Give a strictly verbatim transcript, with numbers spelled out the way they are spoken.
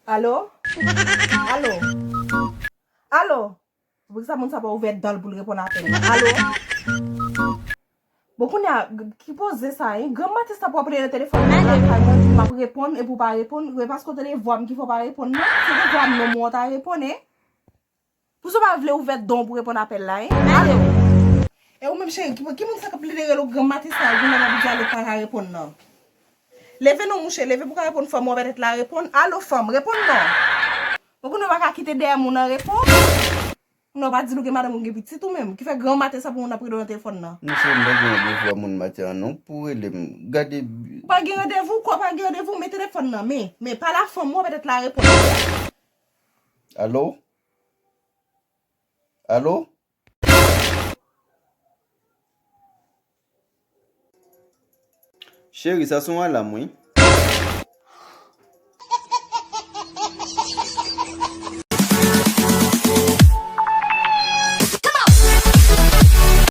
Alo? Alo? Alo? Poukisa moun sa pa ouvè dan l pou l reponn apèl la? Alo? Bon, kounye a, g- ki poze sa, hein? Granm maten sa pou ap rele nan telefòn nan lakay mwen, di m ap reponn, epi w pa reponn, e paske w tande vwa m ki fè w pa reponn, non? Si te vwa m non, mwen w ta reponn, hein? Poukisa w pa vle ouvè dan w pou reponn apèl la, hein? Alo? E ou menm cheri, ki, ki moun sa k ap plede rele w granm maten sa, jounen m ap di alo pa ka reponn nan? Leve non mouche, leve pou ka reponn fanm ou an pètèt la reponn. Alo fanm, reponn non. Bon kounye w pa ka kite dèyè moun nan reponn. Kounye w pa di nou gen madanm ou gen pitit ou menm. Ki fè granm maten sa pou moun ap rele w nan telefòn nan. Mouche, m pa gen randevou a moun maten an non pou rele m. Gade. Ou pa gen randevou, kwa pa gen randevou, men telefòn nan, men, men pale a fanm ou an pètèt la reponn. Alo? Alo? Cheri, sa se yon alam, wi.